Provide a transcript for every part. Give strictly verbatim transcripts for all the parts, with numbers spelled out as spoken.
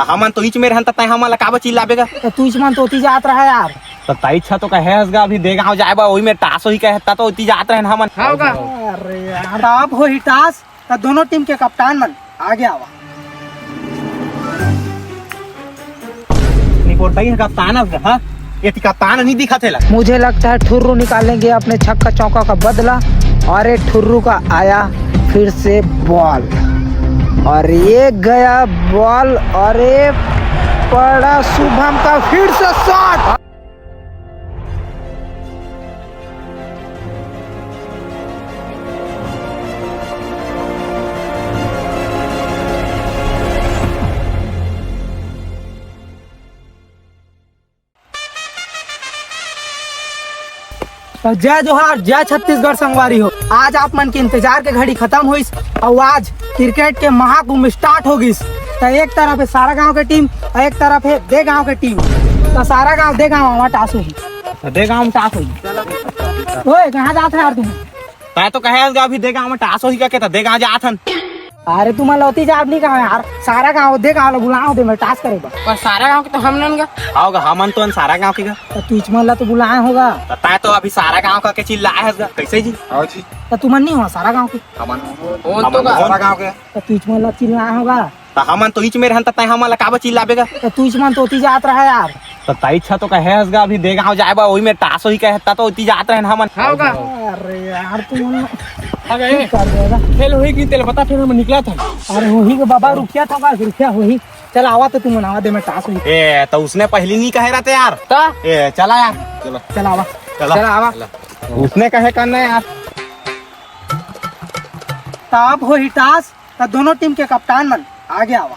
हमन तो इच मेर हन, त तैं हमन ला काबर चिल्लाबे गा? त तू इच मन तो ओती जात रहा यार। त तैं इच्छा तो कहे हस गा, अभी दे गाँव जाए बा, ओही मेर टास होही कहे, त तो ओती जात रहन हमन। हाँ गा। अरे यार, अब होही टास, त दोनों टीम के कप्तान मन आगे आवा। निपोर तैं ह कप्तान हस गा, हाँ? एती कप्तान नहीं दिखत हे ला। मुझे लगता है ठुर्रू निकालेंगे अपने छक्का चौका का बदला। और ये ठुर्रू का आया फिर से बॉल, और ये गया बॉल, और ये पड़ा शुभम का फिर से शॉट। तो जय जोहार, जय छत्तीसगढ़ संगवारी हो। आज आप मन के इंतजार के घड़ी खत्म होइस, और आज क्रिकेट के महाकुंभ स्टार्ट हो गिस। तो एक तरफ है सारा गांव के टीम और एक तरफ है दे गांव के टीम। तो सारा गांव दे गांव हमारा टास होही। तो दे गांव में टास होही। ओए, कहाँ जात है यार तुम? तैं तो कहे हस गा अभी दे गांव में टास होही का, के त दे गांव जात हन। अरे तुमन ला ओती जाब नहीं कहा यार, सारा गांव दे गांव ला बुलाए हों दे मेर टास करे बर। पर सारा गांव के तो हम नन गा। आओ गा, हमन तो हन सारा गांव के गा। त तू इच मन ला तो बुलाए हों गा। त तैं तो अभी सारा गांव का के चिल्लाए हस गा, कैसे जी? आओ जी। त तुमन नहीं हो सारा गांव के? हमन। कौन तो हमन गा? सारा गांव के। त तू इच मन ला चिल्लाए हों गा। त हमन तो इच मेर हन, त तैं हमन ला काबर चिल्लाबे गा? त तू इच मन तो ओती जात रहा यार। त तैं इच्छा तो कहे हस गा, अभी दे गांव जाए बा, ओही मेर टास होही कहे, त तो ओती जात रहन हमन। हाँ गा। अरे यार, तुम अबे, ठीक कर देगा। खेल होही कि तेल बता, फिर हम निकला था। अरे होही के बाबा, रुकिया था बस, रुकिया होही। चल आवा तो तुमन आवा दे मेर टास होही। ए, त उसने पहली नहीं कहे रहते यार। त? ए, चला यार। चलो। चल आवा। चला। चल आवा। उसने कहे करना यार। त अब होही टास। त दोनों टीम के कप्तान मन आगे आवा।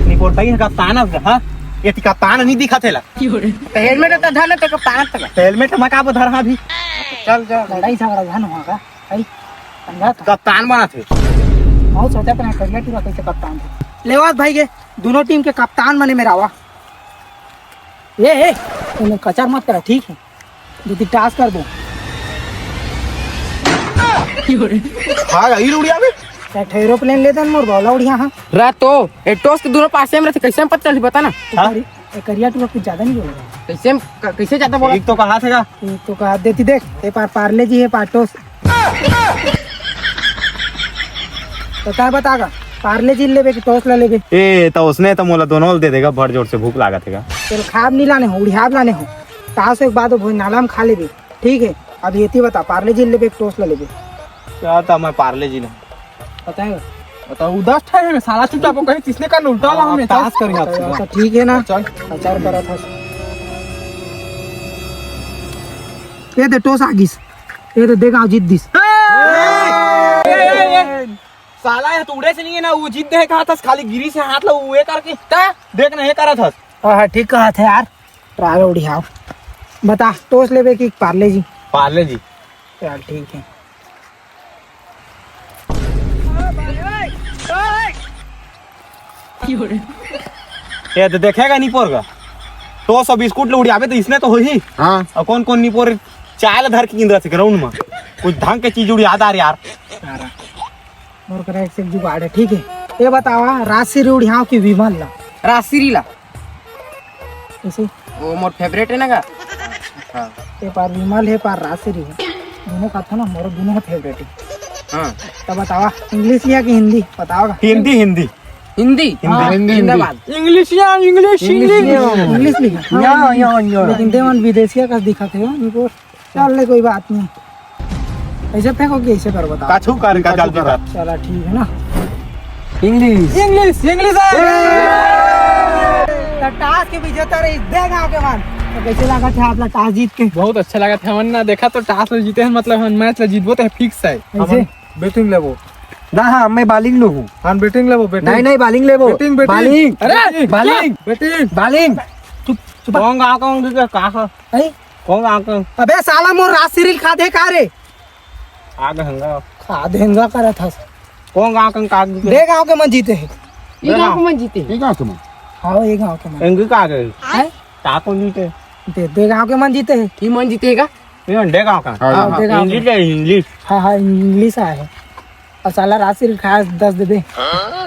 निपोर तैं ह कप्तान हस गा, हाँ? एती कप्तान नहीं दिखत हे ला। त हेलमेट त धर ना, त कप्तान त। त हेलमेट म का धर, हाँ, अभी? चल, चल। लड़ाई झगड़ा झन होगा, भाई। समझा त? कप्तान बनत हे। बहुत सोचा था, करिया टूरा कैसे कप्तान थे। लेवा भाई के, दोनों टीम के कप्तान मने मेर आवा। ए, ए, तुमन कचर मत करा, ठीक है? दो तीन टास कर दो। हाँ, यही उड़िया बे। चाहे ठो एरोप्लेन ले दन मोर बावला उड़िया, हाँ। रा तो, ए टॉस के दोनों पासे में रहते, कैसे हम पता चली, बता ना। हाँ? करि-, ए, करिया टूरा कुछ ज्यादा नहीं बोलेगा। कैसे हम, क-, कैसे ज्यादा बोला? एक तो कहा थे का? एक तो कहा देती देख, ए पार पार्ले जी है, पार टॉस। तो का बता गा, पार्ले जी लेबे कि टॉस ला लेबे? ए, तो उसने तो मोला दोनों दे देगा, भर जोर से भूख लागत हे का। चल खाब नहीं लाने हो, उड़ियाब लाने हो। टास एक बाद वो भोजनाला में खा लेबे। ठीक है, अब ये ती बता, पार्ले जी लेबे कि टॉस ला लेबे? क्या था, मैं पार्ले जी ना। बताएगा? बताओ, वो दस ठा है, साला चुपचाप वो कहीं किसने का उल्टा ला हमें, टास करेंगे आपसे। तो ठीक है ना? चल। प्रचार करा था। ये दे, टॉस आ गिस। ये दे, देख, आ जीत दिस। साला, ये तो उड़े से नहीं है ना, वो जीत दे कहा था, खाली गिरी से हाथ ला, वो ये करके। ता? देख ना, ये करा था। हाँ, हाँ, ठीक कहा था यार। ट्रायल उड़ियाओ। बता, टॉस लेबे कि पार्ले जी? पार्ले जी। चल, ठीक है। ये तो देखेगा निपोर का। टॉस और बिस्कुट ले उड़ियाबे तो इसने तो होही। हाँ। और कौन कौन निपोर चाय ला धर के गिंदरा से ग्राउंड में। कुछ ढंग के चीज उड़िया डार यार। सारा। मोर करा एक से एक जुगाड़ है, ठीक है। ये बतावा, राजश्री उड़ियाओ कि विमल ला? राजश्री ला। कैसे? वो मोर फेवरेट है ना का? हाँ। ये पार विमल है, पार राजश्री है। दोनों का था ना, मोर दोनों का फेवरेट है। हाँ। तो बतावा, इंग्लिश लिया कि हिंदी? बतावा। हिंदी, हिंदी। हिंदी? हिंदी। हाँ, हिंदी, हिंदी। जिंदाबाद। इंग्लिश या इंग्लिश, इंग्लिश इंग्लिश। या। इंग्लिश लिखा। या, या, या। लेकिन देवन विदेशिया का दिखा थे, इनको चल ले, कोई बात नहीं। ऐसे फेंको कि ऐसे करो, बताओ। काछू कर, का जल्दी कर। चला, ठीक है ना। इंग्लिश। इंग्लिश, इंग्लिश है। तो टास के विजेता रही दे गांव के मन। तो कैसे लगा था आपला टास जीत के? बहुत अच्छा लगा था हमन ना, देखा तो टास ला जीते हैं, मतलब हम मैच ला जीतबो तो फिक्स है। ऐसे? बैटिंग लेबो। ना, हाँ, मैं बॉलिंग लेबो। हाँ, बैटिंग लेबो, बैटिंग। नहीं, नहीं, बॉलिंग लेबो। Batting, batting. बॉलिंग। अरे, बॉलिंग। बैटिंग। बॉलिंग। चुप, चुप। कौन गाँव का हूँ, का, का? हैं? कौन गाँव का हूँ? अबे साला, मोर राजश्री खा दे का रे? खा दे हंगा। खा दे हंगा करत हस। कौन गाँव का हूँ, का? दे गाँव के मन जीते हैं। ये गाँव के मन जीते हैं। ये गाँव के मन। हाँ, ये गाँव के मन। एंगी का गए? हैं? का कौन जीते? दे, दे गाँव के मन जीते हैं। ये मन जीतेगा? ये अंडे गाँव का। हाँ, हाँ, हाँ, दे गाँव इंग्लिश के। है, इंग्लिश। हाँ, हाँ, इंग्लिश आया है। अउ साला राशि लिखास दस दे दे।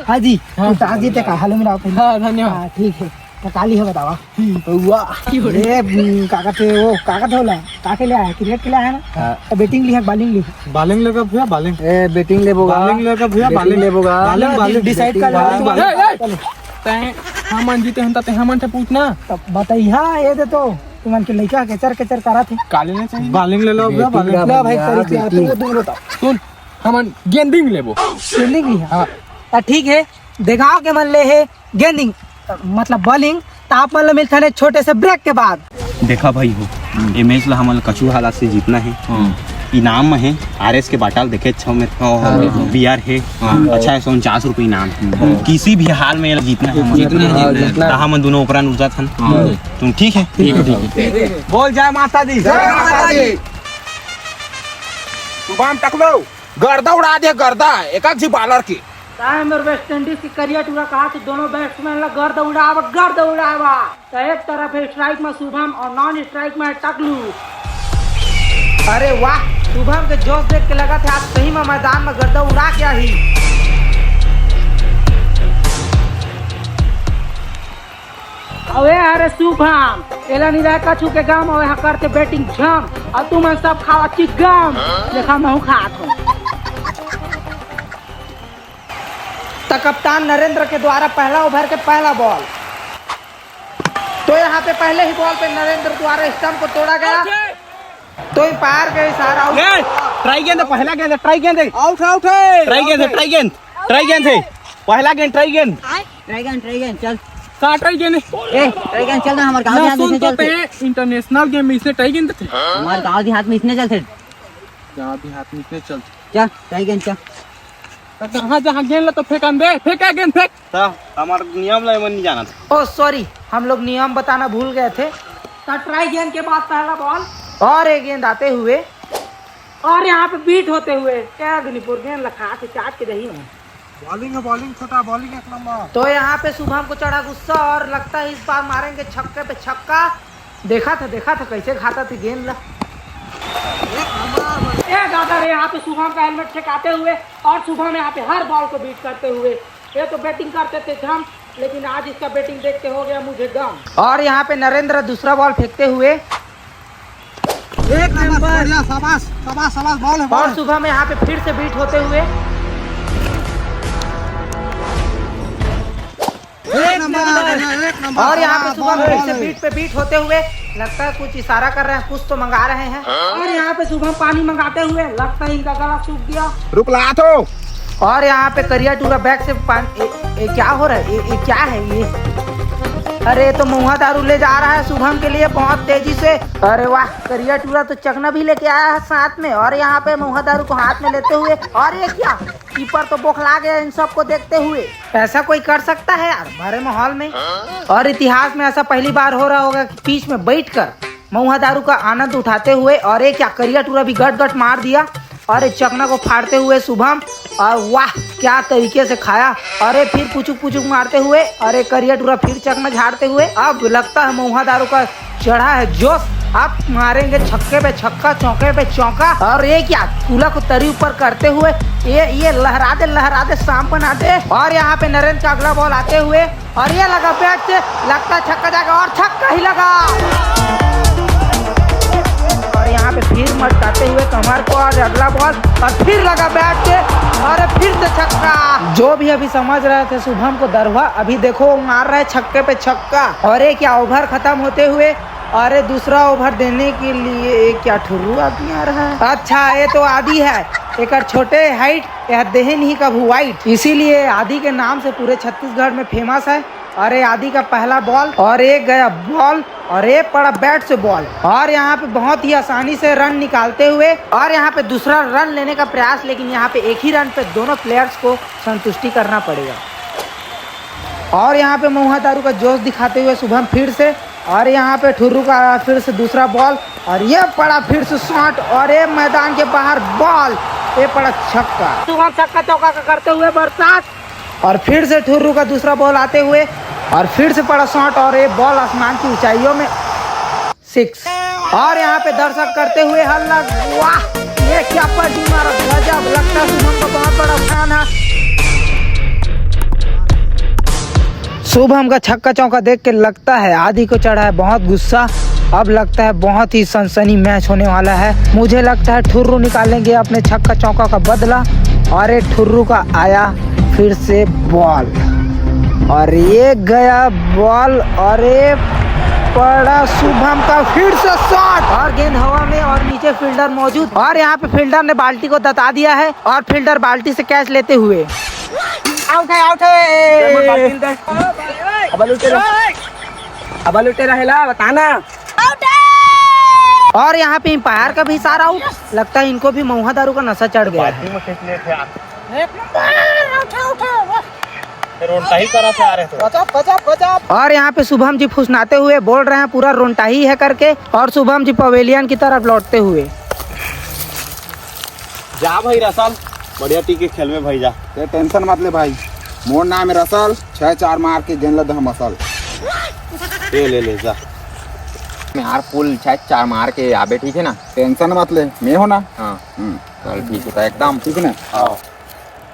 हाँ जी, हाँ। तू ताज जीते का? हेलो, मेरा friend। हाँ, धन्यवाद। हाँ, ठीक है। तो काली है, बतावा। वाह। ए, हम्म, का कहते वो, का कहते होला? का के ले आया? क्रिकेट के ले आया ना? हाँ। तो बैटिंग ली है, बॉलिंग ली? बॉलिंग लेगा भैया, बॉलिंग। ए, बैटिंग लेबो गा। बॉलिंग लेगा भैया, बैटिंग बॉलिंग। लेबो गा। Bowling, bowling. डिसाइड कर लो। Bowling, bowling. ए, ए, चलो। तैं हमन जीते हन, त तैं हमन से पूछना। तब बताइहा, ये दे तो, तुमन के लइका केचर केचर करत हे। काली नहीं चाहिए। बॉलिंग ले लो भैया, बैटिंग बॉलिंग। का लो भाई, भैया, करी क्या? तुम बैटिंग। तुम बताओ। सुन, हमन गेंदिंग लेबो। गेंदिंग ही है। हाँ। त ठीक है, देखाव के मन ले हे गेंदिंग, मतलब बॉलिंग, त आप मन ल मिलथन एक छोटे से ब्रेक के बाद। देखा भाई हो, ये मैच ला हमन ल कछु हालात से जीतना है। हाँ। इनाम में है आरएस के बाटल देखे छव में। हाँ, हाँ, हाँ। बियर है। हाँ। अच्छा है, सौ उनचास रुपये इनाम है। हाँ। किसी भी हाल में ये जीतना है, जीतना है, हाँ, जीतना है। त हमन दोनों ओपरा नुरजा थन। हाँ। तुम ठीक है? ठीक है, ठीक है। बोल जय माता दी। जय माता दी। शुभम टकलो। गर्दा उड़ा दे, गर्दा, एक एक झी बॉलर के। टाइम और वेस्ट इंडीज के करिया टूरा कहा थे, दोनों बैट्समैन ला गर्दा उड़ावा, गर्दा उड़ावा। तो एक तरफ है स्ट्राइक में शुभम और नॉन स्ट्राइक में है टकलू। अरे वाह, शुभम के जोश देख के लगा था आज सही में मैदान में गर्दा उड़ा के आही। अबे अरे शुभम, एला नहीं रहे कछु के गम, अबे हा करते बैटिंग झम, और तुम सब खावा चिगम। देखा, मैं खात हूँ। त कप्तान नरेंद्र के द्वारा पहला ओवर के पहला बॉल। तो यहाँ पे पहले ही बॉल पे नरेंद्र द्वारा स्टंप को तोड़ा गया। तो अंपायर के इशारा आउट। ये ट्राई गेंद है, पहला गेंद है, ट्राई गेंद है। आउट है, आउट है। ट्राई गेंद है, ट्राई गेंद, ट्राई गेंद है। पहला गेंद, ट्राई गेंद। ट्राई गेंद, ट्राई गेंद, चल। का ट्राई गेंद है? ए, ट्राई गेंद चल ना, हमारे गाँव ना देहात में सुन इसने तो चलते। पे इंटरनेशनल गेम में इसने ट्राई गेंद थे। हमारे गाँव देहात में इसने चलते। गाँव देहात में इसने चलते। चल, ट्राई गेंद चल। तो जहाँ, जहाँ गेंद ला तो फेंकन दे, फेंका गेंद फेंक। त हमार नियम ला एमन नहीं जानत। ओ सॉरी, हम लोग नियम बताना भूल गए थे। तो ट्राई गेंद के बाद पहला बॉल। और एक गेंद आते हुए। और यहाँ पे बीट होते हुए क्या अग्निपुर गेंद लखा के चाट के दही में। बॉलिंग है, बॉलिंग छोटा, बॉलिंग एक नंबर। तो यहाँ पे शुभम को चढ़ा गुस्सा और लगता है इस बार मारेंगे छक्के पे छक्का। देखा था, देखा था कैसे खाता था गेंद ला। एक नंबर। ए दादा रे, यहाँ पे शुभम का हेलमेट फेंकाते हुए और शुभम यहाँ पे हर बॉल को बीट करते हुए। ये तो बैटिंग करते थे झम, लेकिन आज इसका बैटिंग देख के हो गया मुझे गम। और यहाँ पे नरेंद्र दूसरा बॉल फेंकते हुए। एक नंबर, बढ़िया, शाबाश, शाबाश, शाबाश, बॉल है, बॉल और है। शुभम यहाँ पे फिर से बीट होते हुए। एक नंबर, बढ़िया, एक नंबर, और यहाँ पे शाबाश, शुभम बॉल फिर से है। बीट पे बीट होते हुए लगता है कुछ इशारा कर रहे हैं, कुछ तो मंगा रहे हैं। और यहाँ पे शुभम पानी मंगाते हुए लगता है इनका गला सूख गया। रुक ला तो। और यहाँ पे करिया टूरा बैग से पानी, ए, ए, क्या हो रहा है? ए, ए, क्या है ये? अरे, ये तो महुआ दारू ले जा रहा है शुभम के लिए बहुत तेजी से। अरे वाह, करिया टूरा तो चखना भी लेके आया है साथ में। और यहाँ पे महुआ दारू को हाथ में लेते हुए, और ये क्या? कीपर तो बौखला गया इन सबको देखते हुए। ऐसा कोई कर सकता है यार भरे माहौल में? और इतिहास में ऐसा पहली बार हो रहा होगा कि पिच में बैठकर महुआ दारू का आनंद उठाते हुए, और ये क्या, करिया टूरा भी गट गट मार दिया। और ये चखना को फाड़ते हुए शुभम, और वाह क्या तरीके से खाया। और ये फिर पुचुक पुचुक मारते हुए, और ये करिया टूरा फिर चखना झाड़ते हुए। अब लगता है महुआ दारू का चढ़ा है जोश। अब मारेंगे छक्के पे छक्का, चौके पे चौका। और ये क्या, कूला को तरी ऊपर करते हुए ये, ये लहरा दे, लहरा दे, सांप बना दे। और यहाँ पे नरेंद्र का अगला बॉल आते हुए, और ये लगा बैट से, लगता है छक्का जाएगा, और छक्का ही लगा। और यहाँ पे फिर मटकाते हुए कमर को, और अगला बॉल, और फिर लगा बैट से, और फिर से छक्का। जो भी अभी समझ रहे थे शुभम को दरुहा, अभी देखो वो मार रहा है छक्के पे छक्का। और ये क्या, ओवर खत्म होते हुए, अरे दूसरा ओवर देने के लिए ये क्या ठुर्रू आदमी आ रहा है? अच्छा, ये तो आदि है, एक छोटे हाइट, यह देहे नहीं कभू वाइट, इसीलिए आदि के नाम से पूरे छत्तीसगढ़ में फेमस है। अरे आदि का पहला बॉल और एक गया बॉल और एक पड़ा बैट से बॉल। और यहाँ पे बहुत ही आसानी से रन निकालते हुए और यहाँ पे दूसरा रन लेने का प्रयास, लेकिन यहाँ पे एक ही रन पे दोनों प्लेयर्स को संतुष्टि करना पड़ेगा। और यहाँ पे महुआ दारू का जोश दिखाते हुए शुभम फिर से, और यहाँ पे ठुर्रू का फिर से दूसरा बॉल, और ये पड़ा फिर से शॉट, और ये मैदान के बाहर बॉल, ये पड़ा छक्का। शुभम छक्का चौका का करते हुए बरसात। और फिर से ठुर्रू का दूसरा बॉल आते हुए, और फिर से पड़ा शॉट, और ये बॉल आसमान की ऊंचाइयों में सिक्स। और यहाँ पे दर्शक करते हुए हल्ला, वाह। ये क्या पार्टी मारा, गजब। लगता है शुभम का बहुत बड़ा फैन है। शुभम का छक्का चौका देख के लगता है आदि को चढ़ा है बहुत गुस्सा। अब लगता है बहुत ही सनसनी मैच होने वाला है। मुझे लगता है ठुर्रू निकालेंगे अपने छक्का चौका का बदला। और ये ठुर्रू का आया फिर से बॉल, और ये गया बॉल, और ये पड़ा शुभम का फिर से शॉट, और गेंद हवा में और नीचे फील्डर मौजूद। और यहाँ पे फील्डर ने बाल्टी को दता दिया है और फील्डर बाल्टी से कैच लेते हुए आउट है, आउट है। अब लुटे रह, अब लुटे रहेला, बताना। और यहाँ पे अंपायर का भी सारा आउट। लगता है इनको भी महुआ दारू का नशा चढ़ गया है। रोंटा ही करा से आ रहे थे। गजब, गजब, गजब। और यहाँ पे शुभम जी फुसनाते हुए बोल रहे हैं पूरा रोंटा ही है करके, और शुभम जी पवेलियन की तरफ लौटते हुए। जा भाई रसल, बढ़िया टीम के खेलबे भाई, जा। ते टेंशन मत ले भाई, मोर नाम है रसल, छह चार मार के गेंद ला दह मसल। ले ले ले जा। यार पुल छह चार मार के आबे, ठीक है ना? टेंशन मत ले, मैं हो ना। हाँ। हम्म। चल ठीक है, तो एकदम ठीक है ना? हाँ।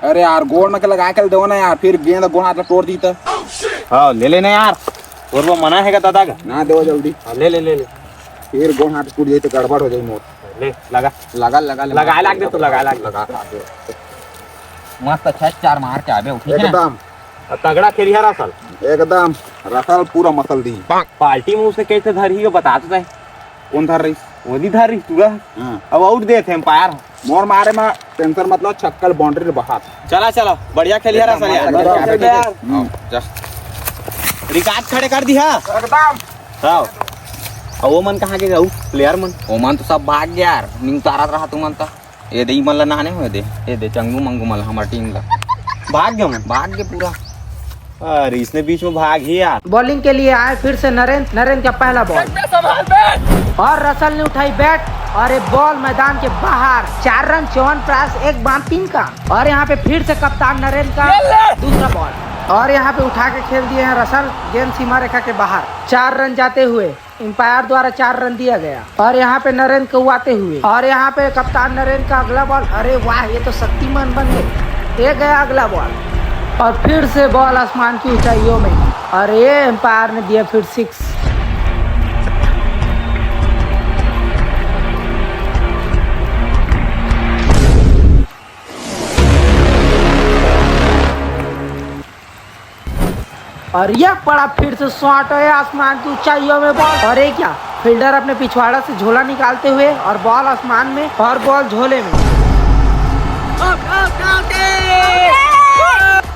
अरे यार, गोड़ में के लगा के दो ना यार, फिर गेंद गोड़ हाथ ला तोड़ दी तो। हाँ, ले लेना यार। और वो मना है का दादा का? ना दो जल्दी। हाँ, ले ले ले ले। फिर गोड़ हाथ टूट जाए तो गड़बड़ हो जाए मोर। ले लगा। लगा लगा ले, लगा लाग दे तू, लगा लाग दे। लगा लाग दे। मस्त छह चार मार के आबे, ठीक है ना? एकदम। अब तगड़ा खेलिया रसल। एकदम। रसल पूरा मसल दी। पार्टी में उसे कैसे धरी हो बता तो सही। कौन धर रही? वो नहीं धर रही तू रह। हाँ। अब आउट दे थे अंपायर। मोर मारे में टेंशन मतलब छक्कल बाउंड्री बाहर। चला चला, बढ़िया खेलिया रसल यार। एकदम। बढ़िया खेलिया यार। हम्म। जा। रिकार्ड खड़े कर दिया। एकदम। हाँ। अब वो मन कहाँ के गऊ प्लेयर मन? वो मन तो सब भाग गया यार, नहीं उतारत रहा तुमन तो। ये दे, ई मन ला नहाने हुए दे, ये दे चंगू मंगू मन ला, हमार टीम ला। भाग गए मन? भाग गए पूरा। अरे इसने बीच में भाग ही यार। बॉलिंग के लिए आए फिर से नरेंद्र। नरेंद्र का पहला बॉल और रसल ने उठाई बैट और एक बॉल मैदान के बाहर। चार रन, चौवन प्रयास, एक बांध, तीन का। और यहाँ पे फिर से कप्तान नरेंद्र का दूसरा बॉल और यहाँ पे उठा के खेल दिए हैं रसल, गेंद सीमा रेखा के बाहर। चार रन जाते हुए अंपायर द्वारा चार रन दिया गया। और यहाँ पे नरेंद्र को आते हुए, और यहाँ पे कप्तान नरेंद्र का अगला बॉल। अरे वाह, ये तो शक्तिमान बन गए। ये गया अगला बॉल और फिर से बॉल आसमान की ऊंचाइयों में। और ये अंपायर ने दिया फिर सिक्स। और यह पड़ा फिर से शॉट है आसमान की ऊंचाइयों में बॉल। और ये क्या, फील्डर अपने पिछवाड़ा से झोला निकालते हुए और बॉल आसमान में और बॉल झोले में।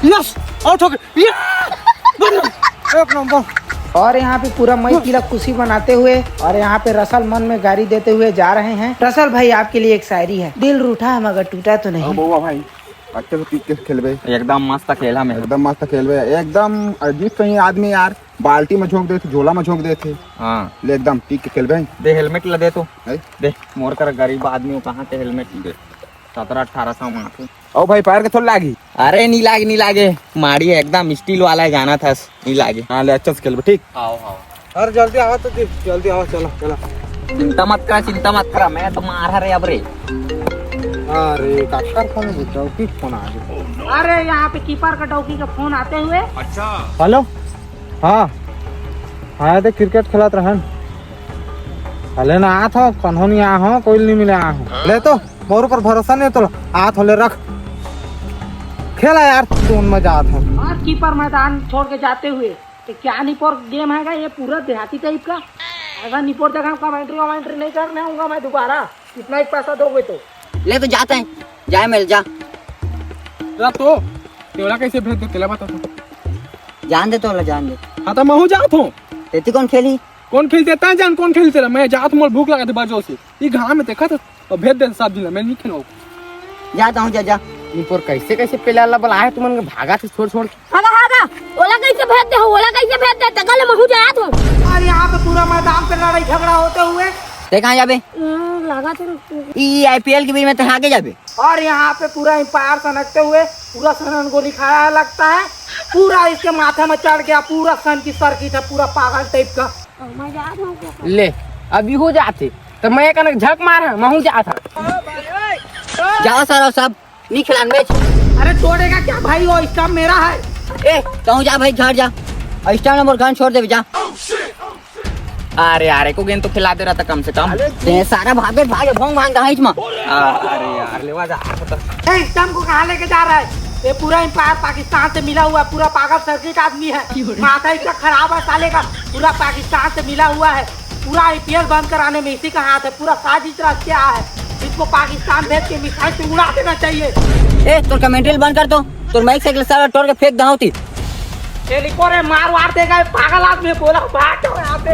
यस, आउट हो गए। एक नंबर। और यहाँ पे पूरा मई तिलक खुशी मनाते हुए और यहाँ पे रसल मन में गारी देते हुए जा रहे हैं। रसल भाई, आपके लिए एक शायरी है। दिल रूठा है मगर टूटा तो नहीं। बउआ भाई, अच्छे से पी के खेलबे। एकदम मस्त खेला मैं। एकदम मस्त खेलबे, एकदम अजीब सही आदमी यार। बाल्टी में झोंक देथे, झोला में झोंक देथे। हाँ। ले एकदम पी के खेलबे। दे हेलमेट ला दे तो। है? दे, मोर कर गरीब आदमी हो, कहाँ के हेलमेट दे? सत्रह अठारह सौ माथे। ओ भाई, पैर के थोड़ा लागी। अरे नी लागे, नी लागे, माड़ी है एकदम स्टील वाला है, जाना था, नी लागे। हाँ, ले अच्छा से खेलबे, ठीक? आओ, आओ। अरे जल्दी आवा तो जी, जल्दी आवा, चला, चला। चिंता मत करा, चिंता मत करा, मैं तो मार रे अब रे। अरे काकर फोन है, डौकी फोन आ गया। अरे यहाँ पे कीपर का डौकी का फोन आते हुए। अच्छा। हेलो। हाँ। हाँ, तो क्रिकेट खेलत रहन। अले ना आत हो, कन्हो नहीं आ हो, कोई नहीं मिले आ हो। ले तो, मोर ऊपर भरोसा नहीं तो आत हो, ले रख। खेला यार, तू उनमें जात हो। और कीपर मैदान छोड़ के जाते हुए, तो क्या निपोर गेम है ये पूरा देहाती टाइप का? अगर निपोर जगह कमेंट्री वमेंट्री नहीं करने आऊंगा मैं दोबारा, कितना ही पैसा दोगे तो। ले तो जाते हैं, जाए मिल जा। जा तो, तेला कैसे भेज दे, तेला बता तो। जान दे तो, जान दे। हाँ, तो महू जात हूँ। तेती कौन खेली? कौन खेल देता है जान, कौन खेल तेला? मैं जात हूँ, मोर भूख लगा थी बाजो से। ये घाम में देखा था, और भेज दे सब दिन, मैं नहीं खेलूँ। जाता हूँ, जा, जा। निपोर कैसे, कैसे पेला ला बुलाया तुमन के, भागा थे छोड़, छोड़ के। हागा, हागा, ओला कैसे भेज दे हो, ओला कैसे भेज दे, तकल महू जात हो। और यहाँ पे पूरा मैदान पे लड़ाई झगड़ा होते हुए। ते कहाँ जाबे? हम्म, लगा थे। ई आईपीएल के बीच में ते आगे जाबे? और यहाँ पे पूरा अंपायर सनकते हुए पूरा सनन गोली खाया लगता है, पूरा इसके माथे में चढ़ गया, पूरा सन की सर्किट है, पूरा पागल टाइप का। मैं जात हूँ। ले, अभी हो जाते, तो मैं कनक झक मार, महू जात हूँ। जाओ सारा सब, नहीं खिलान मैच। अरे तोड़ेगा क्या भाई, वो स्टंप मेरा है। ए, कहूँ जा भाई, झाड़ जा। स्टंप नंबर गन छोड़ देबे, जा। अरे यार, एको गेंद तो खिला दे रहा था कम से कम। ते सारा भागे, भागे, भोंग भांग दहाइच मा। आ, अरे यार, लेवा जा। ए, स्टंप को कहाँ लेके जा रहा है? ये पूरा एम्पायर पाकिस्तान से मिला हुआ है, पूरा पागल सर्किट आदमी है। माथा इसका खराब है साले का, पूरा पाकिस्तान से मिला हुआ है। पूरा आईपीएल बंद कराने में इसी का हाथ है, पूरा साजिश रच के आया है। इसको पाकिस्तान भेज के मिसाइल से उड़ा देना चाहिए। ए, तोर कमेंट्री बंद कर तो, तोर माइक से साला तोड़ के फेंक दहावती। तेलिको रे, मार वार देगा ये पागल आदमी, बोला भाग जाओ यहाँ पे।